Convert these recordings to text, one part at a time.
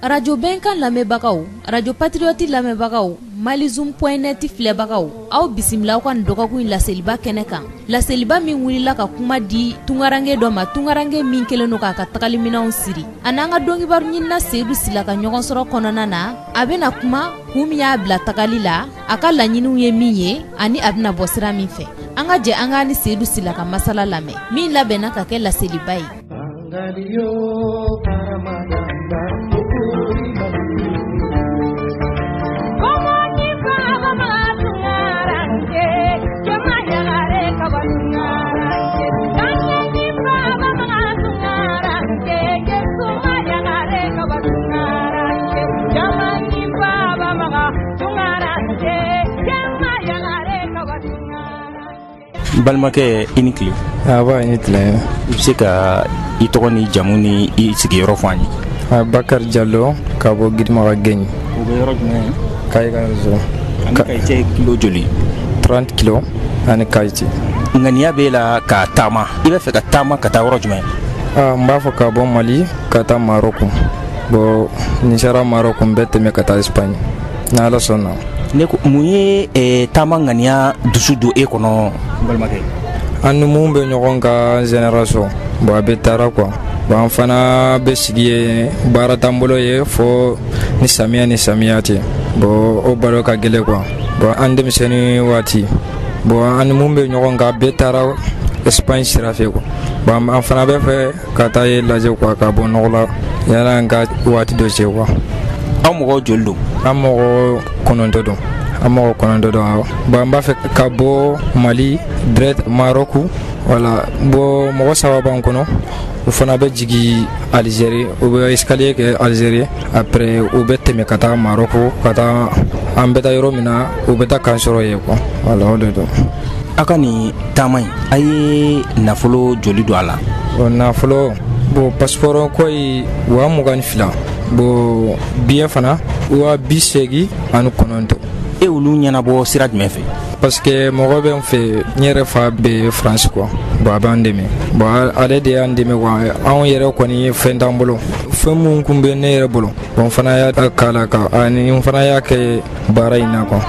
Radio Bɛnkan lamɛnbagaw, Radio Patriote lamɛnbagaw, Malizoom.net filɛbagaw, aw bisimila aw ka nin dɔgɔkun in laseliba kɛnɛ kan. Laseliba min wulila ka kuma di tunkaranke dɔ ma, tunkaranke min kɛlen don k'a ka tagaliminɛnw siri. A n'an ka dɔnkibaru ɲinina Seyidu Sila ka ɲɔgɔn sɔrɔ kɔnɔna na, a bɛna kuma kun min y'a bila tagali la, a ka laɲiniw ye min ye, ani a bɛna bɔ sira min fɛ. An ka jɛ an k'a ni Seyidu Sila ka masala lamɛn, min labɛnna ka kɛ laseliba ye. Balimakɛ, i ni tile. Aba, i ni tile. I bɛ se ka i tɔgɔ ni jamu ni i sigiyɔrɔ fɔ an ye? Bakari Jalo ka bɔ Gidimaga Gɛɲi. O bɛ yɔrɔ jumɛn? Kayi ka région. Ani Kayi cɛ ye kilo joli? 30 kilo ani Kayi cɛ. Ŋaniya b'e la ka taama, i bɛ fɛ ka taama ka taa yɔrɔ jumɛn? N b'a fɔ ka bɔ Mali ka taa Maroc. Bon, ni sera Maroc, n bɛ tɛmɛ ka taa Espagne. N'Ala sɔnna. Ne ko mun ye taama ŋaniya dusu don e kɔnɔ, balimakɛ? An ni mun bɛ ɲɔgɔn ka génération, bon a bɛ taara quoi. Bon, an fana bɛ sigi yen, baara t'an bolo ye fo ni samiya ni samiya tɛ. Bon, o balo ka gɛlɛn quoi. Bon, an denmisɛnnin waati, bon an ni mun bɛ ɲɔgɔn kan, bɛɛ taara Espagne sira fɛ quoi. Bon, an fana bɛ fɛ ka taa yen lajɛ quoi, ka bɔ nɔgɔ la yanni an ka waati dɔ se quoi. Aw mɔgɔ joli don? An mɔgɔ 9 don. An mɔgɔ 9 don, awɔ. Bon, an b'a fɛ ka bɔ Mali direct Maroc, voilà. Bon, mɔgɔ 3 b'an kɔnɔ, u fana bɛ jigin Algérie, u bɛ escalier kɛ Algérie, après u bɛ tɛmɛ ka taa Maroc, ka taa an bɛ taa yɔrɔ min na, u bɛ taa kan sɔrɔ yen quoi. Voilà, o de don. Aw ka nin taama in, a ye nafolo joli don a la? Bon, nafolo, bon passeport ko ye 22,000. Bon, billet fana 89,000. E olu ɲɛnabɔ sira jumɛn fɛ? Parce que mɔgɔ bɛ n fɛ, n yɛrɛ fa bɛ France quoi. Bon, a b'an dɛmɛ. Bon, ale de y'an dɛmɛ quoi. Anw yɛrɛ kɔni fɛn t'an bolo. Fɛn mun kun bɛ ne yɛrɛ bolo, bon n fana y'a k'a la ka ani n fana y'a kɛ baara in na quoi.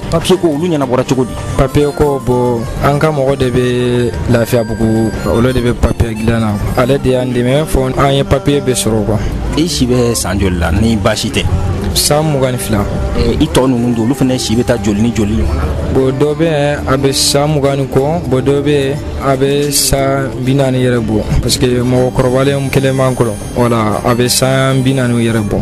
Papier ko olu ɲɛnabɔra cogo di? Papier ko, bon an ka mɔgɔ de bɛ Lafiyabugu, olu de bɛ papier dilan na. Ale de y'an dɛmɛ fo an ye papier bɛɛ sɔrɔ quoi. I si bɛ san joli la ni baasi tɛ? San 22. I tɔ ninnu don, olu fana si bɛ taa joli ni joli ɲɔgɔn na? Bon, dɔ bɛ yen a bɛ san 20 ni kɔ, bon dɔ bɛ yen a bɛ san 40 yɛrɛ bɔ, parce que mɔgɔkɔrɔbalen kelen b'an kɔrɔ, voilà, a bɛ san 40 yɛrɛ bɔ.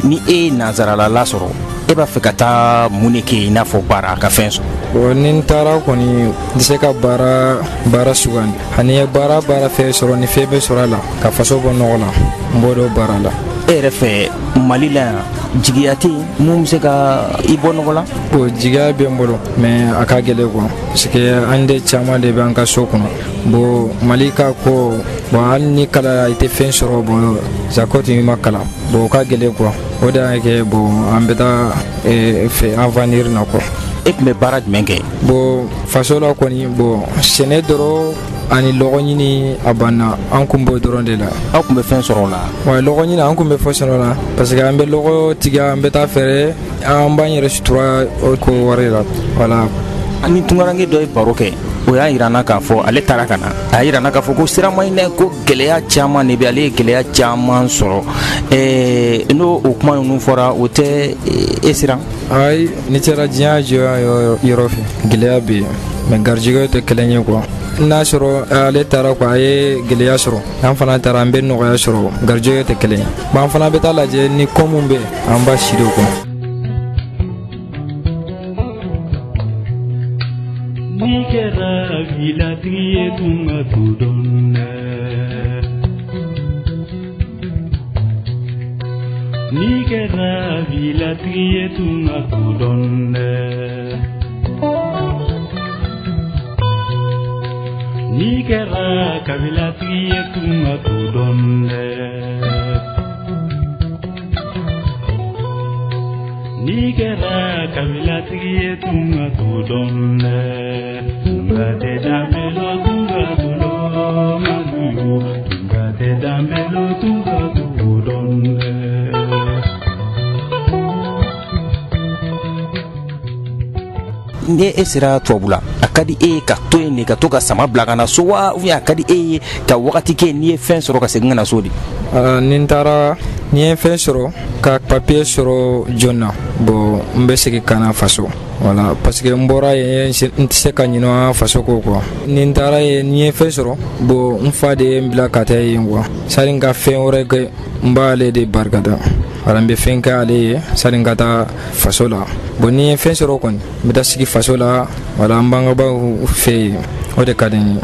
Ni e ye nanzarala sɔrɔ, e b'a fɛ ka taa mun de kɛ i n'a fɔ baara ka fɛn sɔrɔ? Bon, ni n taara kɔni, n tɛ se ka baara sugandi. Ani ye baara fɛn sɔrɔ, ni fɛn bɛ sɔrɔ a la, ka faso bɔ nɔgɔ la, n b'o dɔn baara la. E yɛrɛ fɛ Mali la yan, jigiya tɛ yen mun bɛ se ka i bɔ nɔgɔ la? Bon, jigiya bɛ n bolo, mais a ka gɛlɛn quoi, parce que an de caman de bɛ an ka so kɔnɔ. Bon, Mali ka ko, bon hali ni kalan i tɛ fɛn sɔrɔ, bon zakɔti i ma kalan, bon o ka gɛlɛn quoi. O de y'a kɛ bon an bɛ taa fɛ avenir na quoi. E tun bɛ baara jumɛn kɛ? Bon, faso la kɔni, bon sɛnɛ dɔrɔn Ani lɔgɔ ɲini a banna, an kun b'o dɔrɔn de la. Aw kun bɛ fɛn sɔrɔ o la? Wa lɔgɔ ɲini, an kun bɛ fɛn sɔrɔ o la parce que an bɛ lɔgɔ tigɛ, an bɛ taa feere, an b'an yɛrɛ sutura o ko wari la, voilà. Ani tunkaranke dɔ ye baro kɛ, o y'a yira n na k'a fɔ ale taara ka na, a y'a yira n na k'a fɔ ko sira man ɲi dɛ, ko gɛlɛya caman de bɛ, ale ye gɛlɛya caman sɔrɔ. N'o o kuma ninnu fɔra, o tɛ e siran? Ayi, n'i taara diɲɛ jɔ yɔrɔ fɛ, gɛlɛya bɛ yen, mais garijɛgɛ tɛ kelen ye quoi. N'a sɔrɔ ale taara quoi, a ye gɛlɛya sɔrɔ, an fana taara an bɛ nɔgɔya sɔrɔ, garijɛgɛ tɛ kelen ye. Bon, an fana bɛ taa lajɛ ni ko mun bɛ yen, an b'a siri o kɔ. N'i kɛra filatigi ye tunga tudɔn dɛ, n'i kɛra filatigi ye tunga tudɔn dɛ, n'i kɛra kabilatigi ye tunga tudɔn dɛ, n'i kɛra kabilatigi ye tunga tudɔn dɛ, tunga tɛ danbe lɔ tunga tudɔn madugu, tunga tɛ danbe lɔ tunga tudɔn dɛ. Ni e sera tubabu la, a ka di e ye ka to yen de, ka to ka sama bila ka na so wa, ou bien a ka di e ye ka wagati kɛ, n'i ye fɛn sɔrɔ ka segin ka na so de? Ni n taara, ni ye fɛn sɔrɔ ka papier sɔrɔ joona, bon, n bɛ segin ka na faso, voilà, parce que n bɔra yen, n tɛ se ka ɲinɛ faso kɔ quoi. Ni n taara yen, ni ye fɛn sɔrɔ, bon, n fa de ye n bila ka taa yen quoi. Sani n ka fɛn wɛrɛ kɛ, n b'ale de barikada, wala n bɛ fɛn kɛ ale ye sani n ka taa faso la. Bon, ni ye fɛn sɔrɔ kɔni, n bɛ taa sigi faso la, wala n bangebaaw fɛ yen, o de ka di n ye.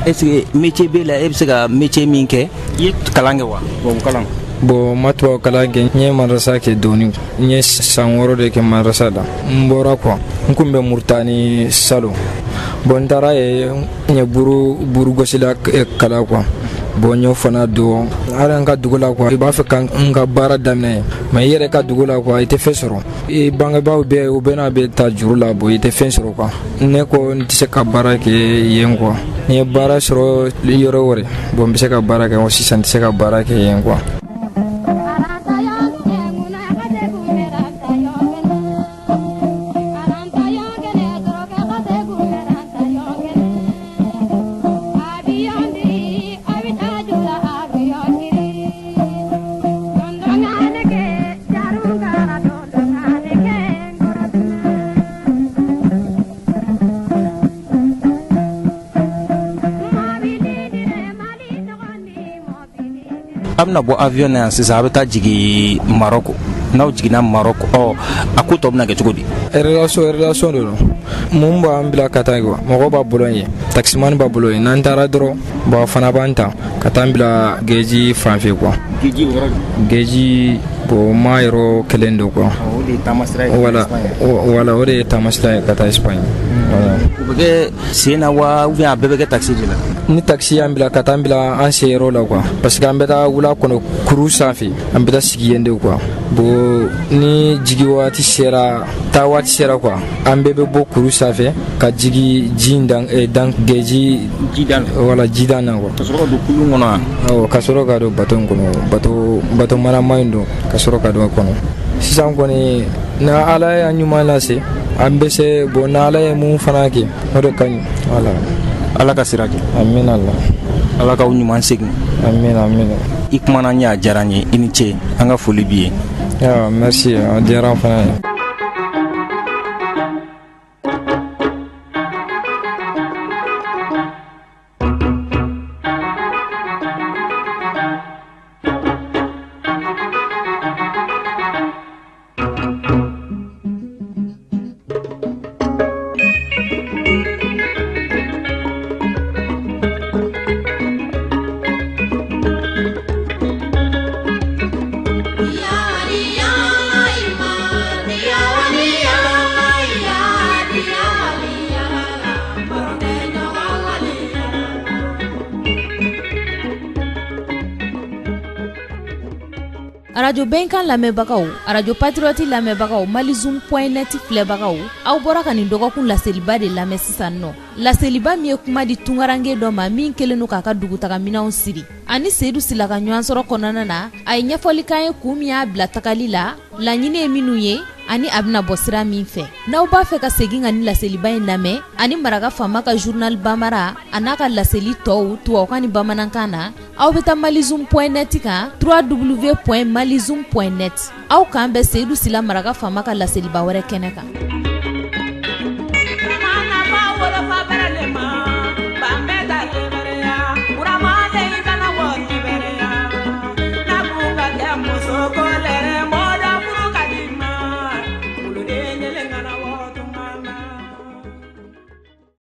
Est-ce que métier b'e la, e bɛ se ka métier min kɛ? I ye kalan kɛ wa, tubabu kalan? Bon, n ma tubabu kalan kɛ, n ye madrasa kɛ dɔɔni, n ye san 6 de kɛ madrasa la. N bɔra quoi, n kun bɛ Muritani salon. Bon, n taara yen, n ye buru gosila kala quoi. Bon, n y'o fana don hali n ka dugu la quoi. I b'a fɛ ka n ka baara daminɛ, mais i yɛrɛ ka dugu la quoi, i tɛ fɛn sɔrɔ. I bangebaaw bɛɛ, u bɛna bɛ taa juru la, bon, i tɛ fɛn sɔrɔ quoi. Ne ko n tɛ se ka baara kɛ yen quoi. Ni ye baara sɔrɔ yɔrɔ wɛrɛ, bon, n bɛ se ka baara kɛ, sisan n tɛ se ka baara kɛ yen quoi. A bɛna bɔ avion na yan sisan, a bɛ taa jigin Maroc. N'aw jiginna Maroc, ɔ a ko tɔ bɛna kɛ cogo di? Relation de don. Mun b'an bila ka taa quoi, mɔgɔw b'a bolo yen, taximan b'a bolo yen. N'an taara dɔrɔn, bon, a fana b'an ta ka taa an bila geji fan fɛ quoi. Geji o yɔrɔ jumɛn? Geji, bon, ma yɔrɔ kelen don quoi. O de ye taamasira ye. Voilà, o de ye taamasira ye ka taa Espagne. Voilà. O bɛ kɛ sen na wa, ou bien a bɛɛ bɛ kɛ taxi de la? Ni taxi y'an bila ka taa an bila an se yɔrɔ la quoi, parce que an bɛ taa wula kɔnɔ kuru sanfɛ, an bɛ taa sigi yen de quoi. Bon, ni jigi waati sera, taa waati sera quoi, an bɛɛ bɛ bɔ kuru sanfɛ ka jigi ji in dan, dan geji ji dan. Voilà, ji dan na quoi. Ka sɔrɔ ka don kulun kɔnɔ wa? Awɔ, ka sɔrɔ ka don bato in kɔnɔ, bato marama in don, ka sɔrɔ ka don a kɔnɔ. Sisan kɔni, na Ala y'an ɲuman lase, an bɛ se, bon, n'Ala ye mun fana kɛ, o de ka ɲi, voilà. Ala ka sira kɛ. Amina Allah. Ala k'aw ɲuman segin. Amina, amina. I kumana n ye, a diyara n ye, i ni ce, an ka foli b'i ye. Ya, merci, a diyara an fana ye. Yari, yari, Arajo Bɛnkan lamɛnbagaw, arajo Patriote lamɛnbagaw, Malizoom point net filɛbagaw, aw bɔra ka nin dɔgɔkun laseliba de lamɛn sisan nɔ. Laseliba min ye kuma di tunkaranke dɔ ma min kɛlen don k'a ka dugutagaminɛnw siri. Ani Seyidu Sila ka ɲɔgɔnsɔrɔ kɔnɔna na, a ye ɲɛfɔli k'an ye kun min y'a bila tagali la, laɲini ye minnu ye, ani a bɛna bɔ sira min fɛ. N'aw b'a fɛ ka segin ka nin laseliba in lamɛn, ani Maraka Faama ka journal Bambara a n'a ka laseli tɔw tubabukan ni bamanankan na, aw bɛ taa malizoom point net kan www point malizoom point net. Aw k'an bɛn Seyidu Sila Maraka Faama ka laseliba wɛrɛ kɛnɛ kan.